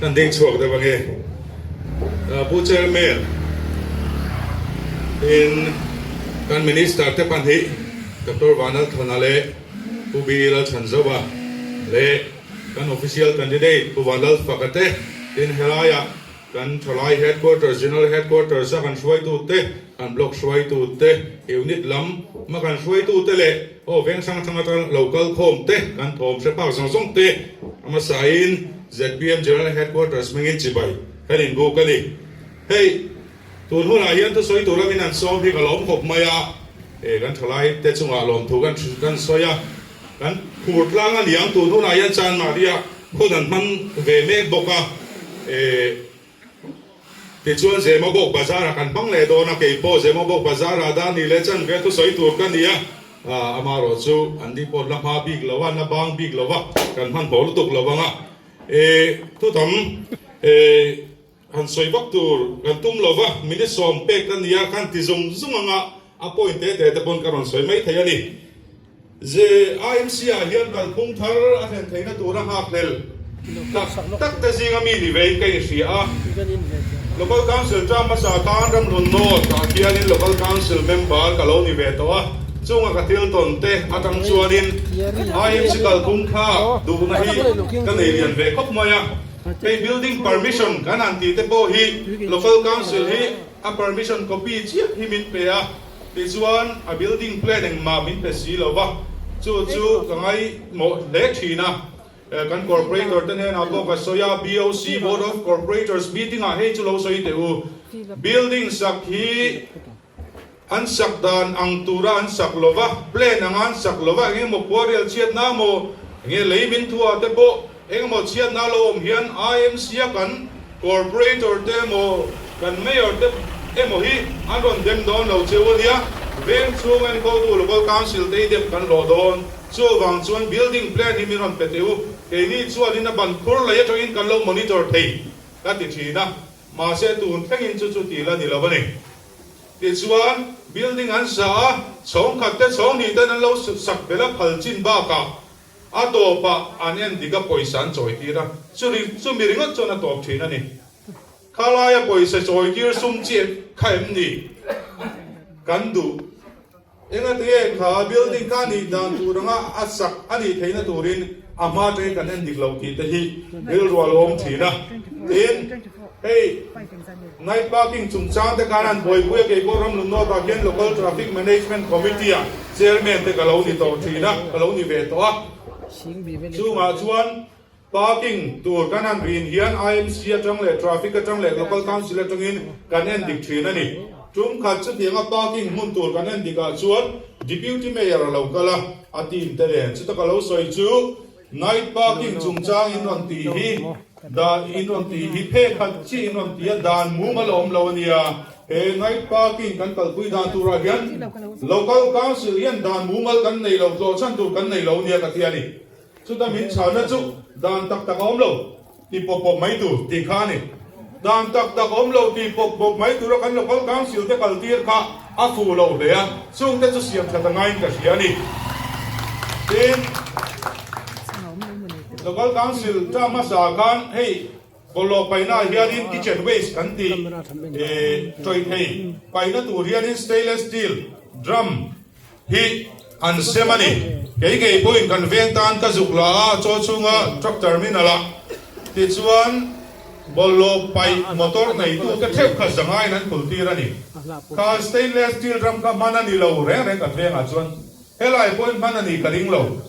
Kan ding chhuak deuh ange. Pu Chairman in kan Minister te pahnih Doctor Vanlalthana leh Pu B Lalchhanzova leh kan Official Candidate Pu Vanlalfaka te tin helaiah Kan thalai Headquarters, General Headquarters a kan hruaitute, kan Block hruaitute, Unit lam a kan hruaitute leh aw veng hrang hrang atang lo kal khawm te, kan thawm hre phak zawng zawng te a hmasain zpm General Headquarters hmingin chibai kan inbuk a ni. Hei, tun hunah hian thusawi tur lamin an sawm hi ka lawm khawp mai a, e kan thalai te chungah lawmthu kan kan sawi a, kan phur tlang a niang tun hunah hian Chanmahria Hun an hmang ve mek bawk a, tichuan Zemabawk Bazar-ah kan hmang leh dawn a, kei pawh Zemabawk Bazar-ah dan ni leh chan ve thusawi tur ka ni a, amaherawh chu an ni pawh la hma bik lo a, la bang bik lo a, kan hmanhmawh lutuk lo ang a, thutam Han sawi vak tur kan tum lo va, minute 10 ka nia khan ti zung zung anga a point te te te pawn ka rawn sawi mai thei a ni. JIMC ah hian kalphung thar a thlen theihna tura nghakhlel tak tak te zinga mi ni vein ka inhria a. Local Council term hmasa tan Ramhlun North ah hianin Local Council member ka lo ni ve tawh a, chunga ka thil tawn te atang chuanin IMC kalphung thlak duhna hi ka nei lian ve khawp mai a. Hei building permission kan han tih te pawh hi local council hi a permission copy chiah hi min pe a, tichuan a building plan engmah min pe si lo va, chu chu ka ngaihmawh hle thin a. Kan corporator te hnenah pawh ka sawi a, BOC, Board of Corporators, meeting ah hei chu lo sawi teh u, building sak hi An sak dan ang tura an sak lo va, plan anga an sak lo va, eng emaw khuarel chhiatna maw, enge lei min thuah te pawh eng emaw chhiatna lo awm hian IMC a kan Corporator te emaw kan Mayor te emaw hi an rawn dem dawn lo cheu a nia, veng chhung enkawltu Local Council te hi dem kan hlawh dawn. Chuvang chuan building plan hi min rawn pe teh u, keini chuanin a ban khur lei atangin kan lo monitor thei ka ti thin a, mahse tun thlengin chu chu tih la ni lo a ni. Tichuan, building an sa a, chhawng khat te chhawng hnih ten an lo sak belh a phal chin bakah a tawpah an en dik a pawisa an chawi tir a, chumi ringawt chuan a tawp thin a ni. Khalaia pawisa chawi tir sum chiah kha em ni kan duh? Engati kha building kha nih dan tur anga a sak a nih theihna turin a hma atangin kan en dik lo tih te hi rilru a lo awm thin a. Tin, hei night parking chungchang te khan an buaipui a, kei pawh Ramlun North ah khian Local Traffic Management Committee ah Chairman te ka lo ni tawh thin a, ka lo ni ve tawh a. Chungah chuan Parking tur kan han rin hian IMC atang leh Traffic atang leh Local Council atangin kan en dik thin a ni. Tum khat chutianga parking hmun tur kan en dik ah chuan Deputy Mayor a lo kal a, a team te nen. Chuta ka lo sawi chu Night parking chungchang in rawn tih hi dan in rawn tih hi phek khat chiah in rawn ti a, dan mumal a awm lo a nia. He night parking kan kalpui dan turah hian Local Council hian dan mumal kan nei lo, tlawh chhan tur kan nei lo nia ka ti a ni. Chuta min chhana chu dan tak tak a awm lo ti pawp pawp mai tur tih kha a ni. Dan tak tak awm lo ti pawp pawp mai tura kan Local Council te kal tir kha a fuh lo hle a, chungte chu siam that a ngaiin ka hria a ni. Tin, Local Council ta hmasa khan hei bawlhhlawh paihna ah hianin kitchen waste kan tih tawih thei paihna tur hianin stainless steel drum hi an sem a ni. Kei ngei pawhin kan veng tan ka zuk la a, chaw chhunga truck terminal ah tichuan bawlhhlawh paih motor neitute theuh kha zangaiin an phul tir a ni. Kha stainless steel drum kha hman a ni lo reng reng kan vengah chuan helai pawhin hman a ni ka ring lo.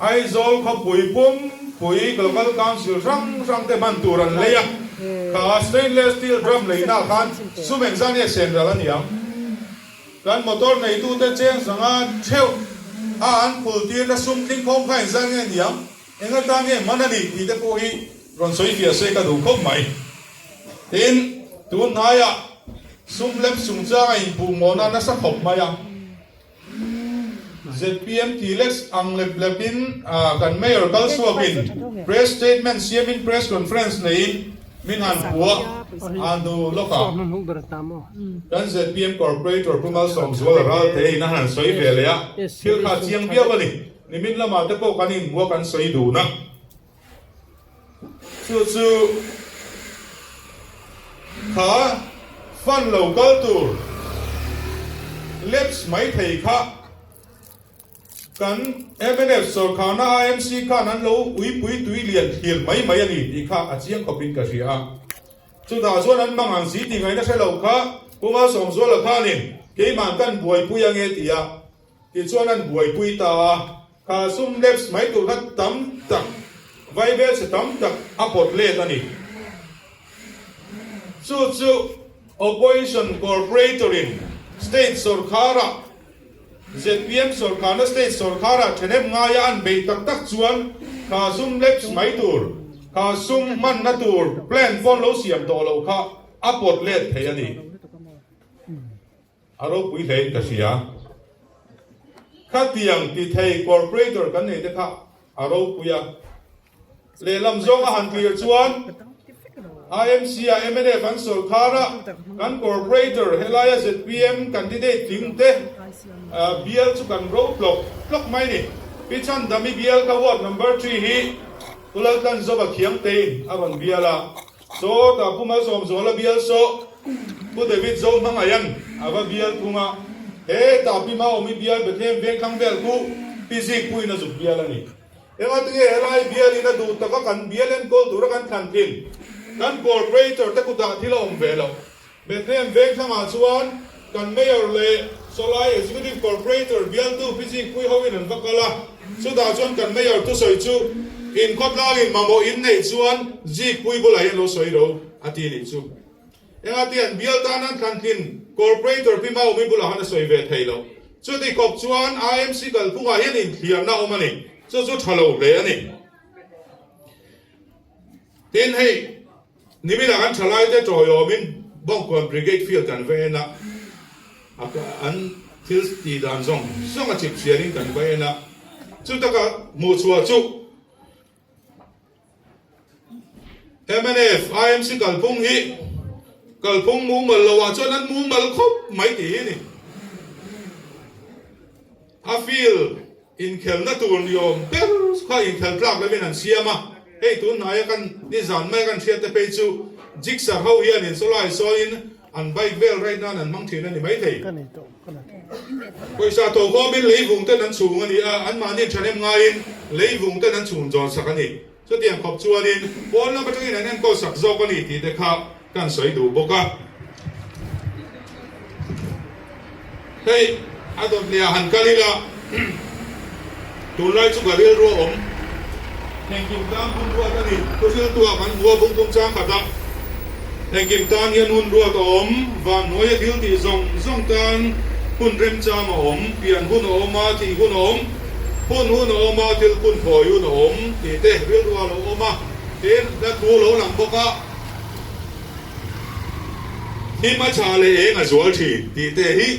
Aizawl khawpui pumpui Local Council hrang hrang te hman tur an lei a, kha stainless steel drum leina khan sum engzah nge sen ral a ni ang? Kan motor neitute cheng sanga theuh a an phul tirna sum tling khawm kha engzah nge niang, eng atan nge man a nih tih te pawh hi rawn sawi fiah se ka duh khawp mai. Tin, tun hnaiah sum lem chungchanga inpuhmawhna nasa khawp mai a. Zpm Tilex ang lep lepin kan Mayor kal chhuakin press statement siamin press conference neiin min han phuah a hnu lawkah kan zpm Corporator Pu Malsawmzuala Ralteiin a han sawi ve leh a, thil kha chiang viau a ni. Nimin lamah te pawh kan inhmuh a kan sawi dun a. Chu chu kha fund lo kal tur lapse mai thei kha kan mnf sawrkharna IMC khan an lo uipui tui lian thlir mai mai a ni tih kha a chiang khawpin ka hria a. Chutah chuan an mang ang si tih ngaihna hre lo kha Pu Malsawmzuala khanin keimah kan buaipui ange ti a, tichuan an buaipui ta a, kha sum lapse mai tur kha tam tak, vaibel chhe tam tak a pawt let a ni. Chu chu Opposition Corporator-in State sawrkharah Zpm sawrkarna state sawrkarah ṭhahnem ngaia an beih tak tak chuan kha sum lapse mai tur, kha sum hmanna tur plan pawn lo siam tawh loh kha a pawt let thei a ni. A ropui hlein ka hria. Khatiang ti thei corporator kan nei te kha a ropui a. Lehlam zawng a han clear chuan IMC ah mnf an sawrkhar a, kan corporator helaia zpm candidate tling te bial chu kan ro tlawk tlawk mai ni. Pi Chandami bial kha ward number three hi Pu Laltlanzova Khiangtein a rawn bial a, sawtah Pu Malsawmzuala bial saw Pu David Zohmangaian a va bial thung a, hetah Pi Maawmi bial Bethlehem Vengthlang vel khu Pi Zikpuiin a zuk bial a ni. Engatinge helai bialin a duh taka kan bial enkawl tura kan thlan thin? Kan corporator te kutah thil a awm ve lo. Bethlehem Vengthlangah chuan kan Mayor leh Sawlai Executive Corporator bialtu Physic pui hoin an va kal a, chutah chuan kan Mayor thusawi chu inkhawtlangin mamawh in neih chuan zik pui bulah hian lo sawi ro a ti nih chu. Engati an bial tan an thlan tlin Corporator Pi Maumi bulah khan a sawi ve thei lo. Chuti khawp chuan IMC kalphungah hian inthliarna a awm a ni. Chu chu tha lo hle a ni. Tin hei niminah kan thalaite tawiawmin Bawngkawn Brigade Field kan va en a, an thil tih dan zawng zawng a chip chhiarin kan va en a. Chutaka hmuhchhuah chu Mnf, IMC kalphung hi kalphung mumal lo ah chuan an mumal khawp mai tih hi a ni. A field inkhelna tur ni awm ber kha inkhel tlak lovin an siam a, hei tun hnaia kan nizan maia kan hriat te phei chu jigsaw ho hianin sawlai sawiin an bike vel ride nan an hmang thin a ni maithei. Pawisa tawh khawmin leivung ten an chhung a ni a, anmahni thahnem ngaiin leivung ten an chhun zawn sak a ni. Chutiang khawp chuanin pawn lam atangin an enkawl sak zawk a ni tih te kha kan sawi duh bawk a. Hei a dawt leh ah han kal ila, tunlai chu ka rilru a awm. Engkim tan hun ruat a ni. Thuhriltu ah kan hmu a bung tum chang khat a. Engkim tan hian hun ruat a awm, van hnuaia thil tih zawng zawng tan hun remchang a awm, pian hun a awm a, thih hun a awm, hun hun a awm a, thil phun phawi hun a awm tih te rilru a lo awm a, tin hla thu lo lang bawk a, thim a chhah leh eng a zual thin tih te hi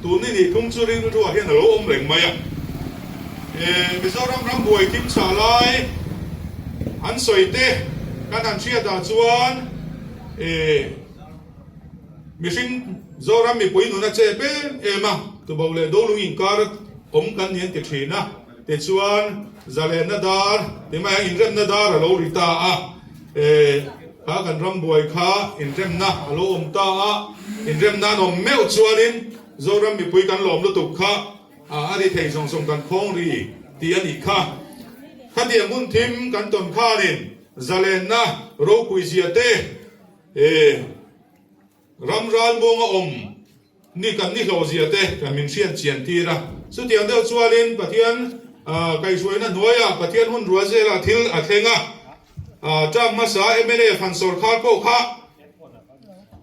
tun ni nih thung chu rilruah hian a lo awm reng mai a. Mizoram ram buai thim chhah lai an sawi te kan han hriat ah chuan mihring Zoram mipui nun a chep em em a, tubo leh dolung inkar awm kan ni an ti thin a, tichuan zalenna dar ti mai ang inremna dar a lo ri ta a, kha kan ram buai kha inremna a lo awm ta a, inremna an awm meuh chuanin Zoram mipui kan lawm lutuk kha. A ri thei zawng zawng kan khawng ri tih a nih kha. Khatiang hun thim kan tawn khanin zalenna ropui zia te ram ral muanga awm ni kan ni hlawh zia te kan min hriat chian tir a. Chutiang deuh chuanin Pathian kaihhruaina hnuaiah Pathian hun rual zelah thil a thleng a. Term hmasa mnf han sawrkhar pawh kha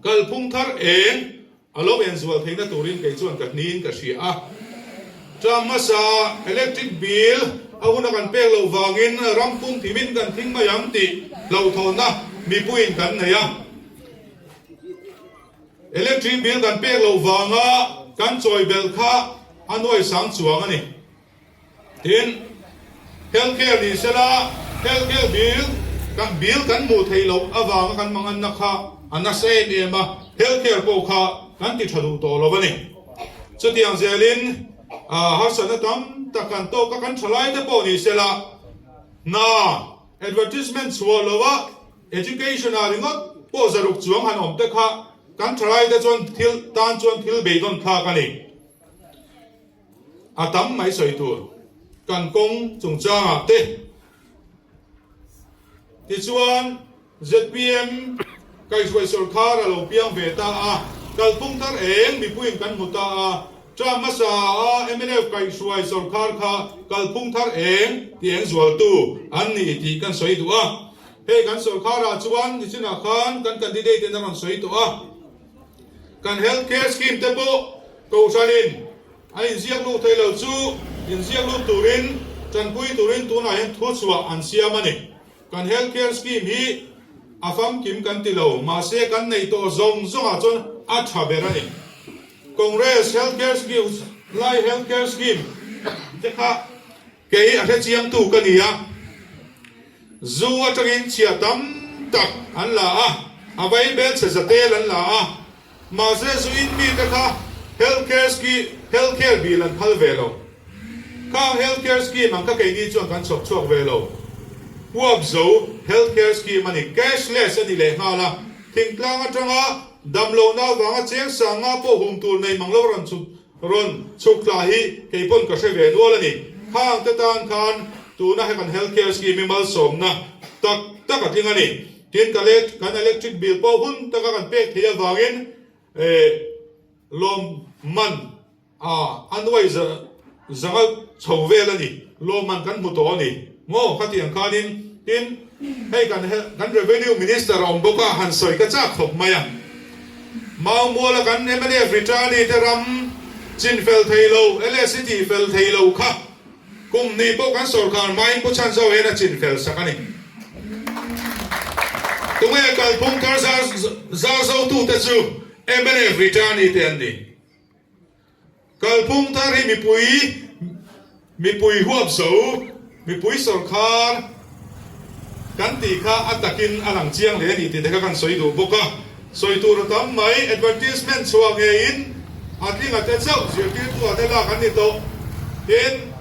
kalphung thar eng A lo enzual theihna turin kei chuan ka hniin ka hria a. Term hmasa electric bill a huna kan pek loh vangin ram pum thimin kan thing mai ang tih hlauhthawnna mipuiin kan nei a. Electric bill kan pek loh vanga kan chawi belh kha a nuai sang chuang a ni. Tin, health care ni sela, health care bill kan bill kan hmuh theih loh avanga kan manganna kha a nasa em em a, health care pawh kha kan ti tha duh tawh lo a ni. Chutiang zelin harsatna tam tak kan tawk a, kan tha lai te pawh ni sela, hna advertisement chhuah loh a. Education ah ringawt pawh 600 chuang han awm te kha kan thalai te chuan thil tan chuan thil beidawn thlak a ni. A tam mai sawi tur kan kawng chungchang ah te tichuan zpm kaihhruai sawrkhar a lo piang ve ta a, kalphung thar eng mipuiin kan hmu ta a, term hmasa a mnf kaihhruai sawrkhar kha kalphung thar eng ti eng zualtu an ni tih kan sawi duh a. Hei kan sawrkharah chuan nichinah khan kan candidate in a rawn sawi tawh a, kan health care scheme te pawh kohhranin a inziak lut thei lo chu inziak lut turin tanpui turin tunah hian thuchhuah an siam a ni. Kan health care scheme hi a famkim kan ti lo, mahse kan neih tawh zawng zawngah chuan a tha ber a ni. Congress health care scheme lai health care scheme te kha kei a hrechiangtu ka ni a, zu atangin chhia tam tak an la a, a vaibel chhe zatel an la a, mahse zu in mite kha health care scheme health care bill an phal ve lo. Khang health care scheme ang kha keini chuan kan chhawp chhuak ve lo. Huap zo health care scheme a ni, cashless a ni leh nghal a, thingtlang atanga damlohna avanga cheng sanga pawh hum tur nei mang lo rawn chhuk rawn chhuk thla hi kei pawn ka hre ve nual a ni. Khang te tan khan tuna he kan health care scheme hi malsawmna tak tak a tling a ni. Tin, kan electric bill pawh hun taka kan pek theih avangin lawmman A, a nuai zanga chho vel a ni. Lawmman kan hmu tawh a ni maw? Khatiang khanin tin hei kan kan Revenue Minister a awm bawk a, han sawi ka chak khawp mai a. Maumuala kan mnf returnee te ram chin fel thei lo, LSC tih fel thei lo kha kum hnih pawh kan sawrkar hmain Pu Chhanzo hian a chin fel sak a ni. Tunge kalphung thar zar zotute chu mnf returnee te an ni. Kalphung thar hi mipui mipui huap zo, mipui sawrkhar kan tih kha a takin a lang chiang hle a ni tih te kha kan sawi duh bawk a. Sawi tur a tam mai, advertisement chhuah ngeiin a tlinga te chauh zirtirtu ah te lak an ni tawh. Tin,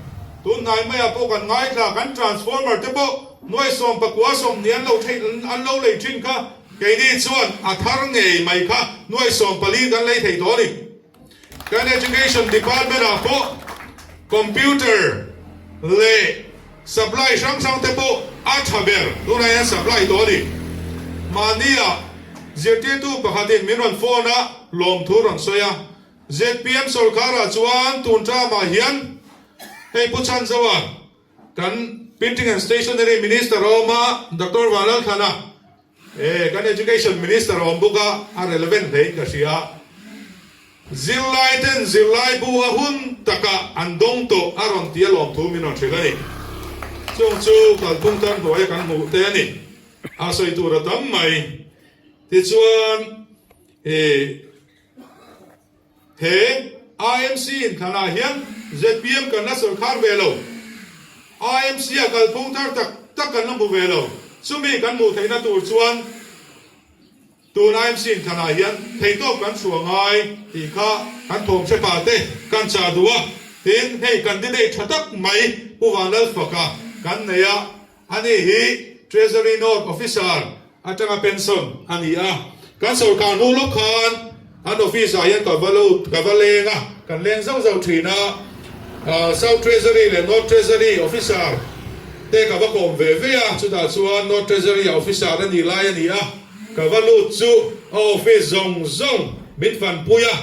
tun hnai maiah pawh kan ngaithla, kan transformer te pawh nuai 19 20 an lo theih an lo lei thin kha keini chuan a thar ngei mai kha nuai 14 kan lei thei tawh a ni. Kan Education Department ah pawh computer leh supply hrang hrang te pawh a tha ber tunah hian supply tawh a ni. Mahni ah zirtirtu pakhatin min rawn phone a lawmthu rawn sawi a, zpm sawrkar ah chuan tun term ah hian hei Pu Chhanzoa kan Printing and Stationery Minister a awm a, Doctor Vanlalthana, E, kan Education Minister a awm bawk a, a relevant hlein ka hria. Zirlai ten zirlai bu a hun takah an dawng tawh a rawn ti a lawmthu min rawn hrilh a ni. Chung chu kalphung thar hnuaia kan hmuh te a ni. A sawi tur a tam mai. Tichuan, e, He IMC inthlanah hian zpm kan la sawrkhar ve lo. IMC a kalphung thar tak tak kan la hmu ve lo. Chumi kan hmuh theihna tur chuan tun IMC inthlanah hian theihtawp kan chhuah ngai tih kha kan thawm hre pah te kan chah duh a. Tin, hei candidate tha tak mai Pu Vanlalfaka kan nei a. Ani hi Treasury Note Officer atanga pension a ni a, kan sawrkar hnu lawk khan an office ah hian ka va lut, ka va leng a, kan leng zauh zauh thin a, South Treasury leh North Treasury Officer te ka va kawm ve ve a, chutah chuan North Treasury ah Officer a nih lai a ni a, ka va lut chu a office zawng zawng min fanpui a.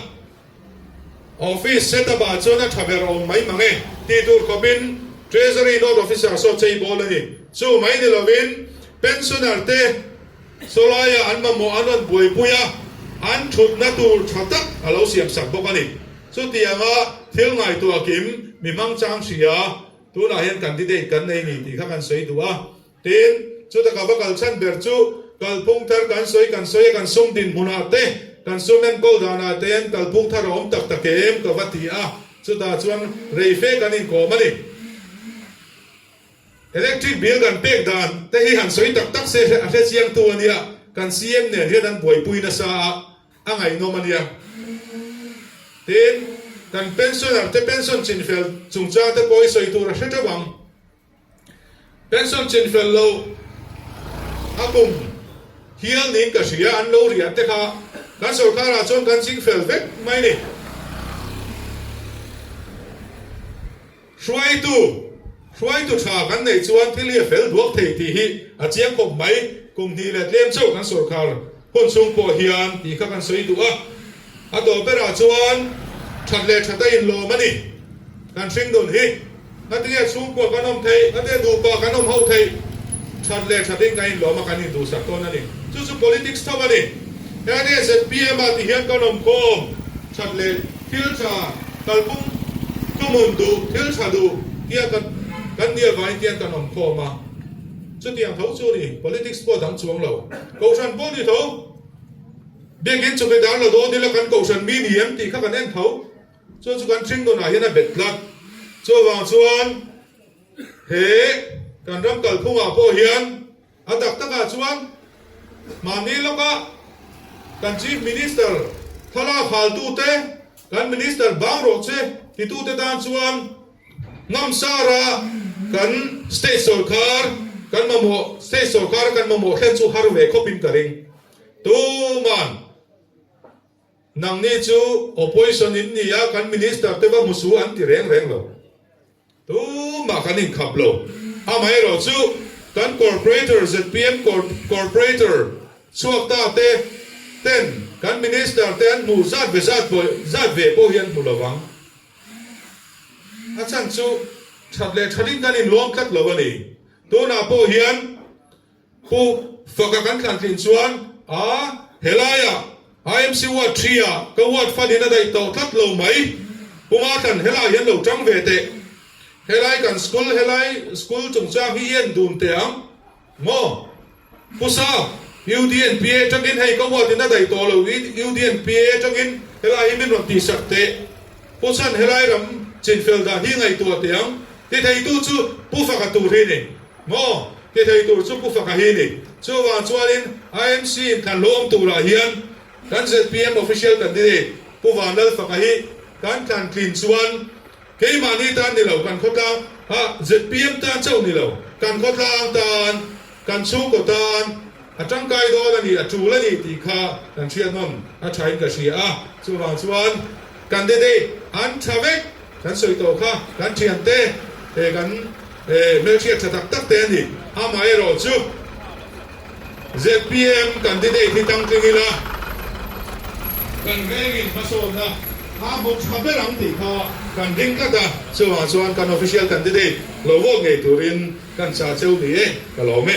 Office setup ah chuan a tha ber awm mai mang e tih tur khawpin Treasury Note Officer saw chei bawl a ni. Chu mai ni lovin pensioner te sawlaia an mamawh an rawn buaipui a, an thutna tur tha tak a lo siam sak bawk a ni. Chutianga thil ngaihtuah kim mi hmang chang hria tunah hian candidate kan nei ni tih kha kan sawi duh a. Tin, chuta ka va kal chhan ber chu kalphung thar kan sawi kan sawi a, kan sum dinhmunah te, kan sum enkawl danah te hian kalphung thar a awm tak tak em ka va ti a, chutah chuan rei fe kan inkawm a ni. Electric bill kan pek dan te hi han sawi tak tak se a hre chiangtu a nia, kan CM nen hian an buaipui nasa a, a ngaihnawm a nia. Tin, kan pensioner te pension chinfel chungchang te pawh hi sawi tur a hre teuh ang. Pension chin fel lo a kum. hial niin ka hria, an lo riah te kha kan sorkarah chuan kan ching fel vek mai ni. Hruaitu, hruaitu tha kan neih chuan thil hi a fel duak thei tih hi a chiang khawp mai, kum hnih leh tlem chauh kan sorkar hun chhung pawh hian tih kha kan sawi duh a. A tawp berah chuan that leh that a inlawm a ni. Kan hring dun hi ngatinge chhungkua kan awm theih, ngatinge nupa kan awm ho theih, that leh thatin kan inlawm a, kan induhsak tawn a ni. Chu chu politics tho a ni. Hengah ZPM ah ti hian kan awm khawm, that leh thil tha kalpung thuhmun duh, thil tha duh tia kan kan nia vangin tian kan awm khawm a. Chutiang tho chu a ni, politics pawh dang chuang lo, kohhran pawh ni tho. Biakinn chu bedar la dawn ila kan kohhran mi ni em tih kha kan en tho. Chu chu kan hring dawnah hian a bet tlat. Chuvang chuan he kan ram kalphungah pawh hian a tak takah chuan mahni lawka kan Chief Minister thlalak haltute, kan Minister bang rawh che titute tan chuan Ngamsara kan state sorkar kan mamawh state sorkar kan mamawh thlen chu har ve khawpin ka ring. Tuman nangni chu opposition in ni a, kan minister te va hmu su an ti reng reng lo. Tumah kan inkhap lo. Amaherawh chu kan corporator zpm corporator chhuak ta te ten kan minister te an hmuh zat ve zat zat ve pawh hi an hmu lovang. A chhan chu that leh thatin kan inlawm tlat lo a ni. Tunah pawh hian Pu Faka kan thlan tlin chuan a helaiah IMC Ward 3 ah ka ward fund in a daih tawh tlat lo mai. Pu Mathan helai hian lo tang ve teh. Helai kan school helai school chungchang hi i en dun teh ang maw? Pu Sa, UDNPA atangin hei ka ward in a daih tawh lo UDNPA atangin helai hi min rawn tihsak teh. Pu Chan helai ram chinfel dan hi ngaihtuah teh ang. Ti theitu chu Pu Faka tur hi ni. Maw? Ti thei tur chu Pu Faka hi ni. Chuvang chuanin IMC in thlan hlawm turah hian kan zpm official candidate Pu Vanlal Faka hi kan thlan tlin chuan keimahni tan ni lo, kan khawtlang ah zpm tan chauh ni lo, kan khawtlang tan, kan chhungkaw tan a tangkai dawn a ni, a tul a ni tih kha kan hriat nawn a thain ka hria a. Chuvang chuan candidate an tha vek. Kan sawi tawh kha kan thiante he kan hmelhriat tha tak tak te a ni. Amaherawh chu zpm candidate hi tang tling ila kan vengin hmasawnna a hmu tha ber ang tih kha kan ring tlat a. Chuvang chuan kan official candidate lo vote ngei turin kan chah cheu ni e, ka lawm e.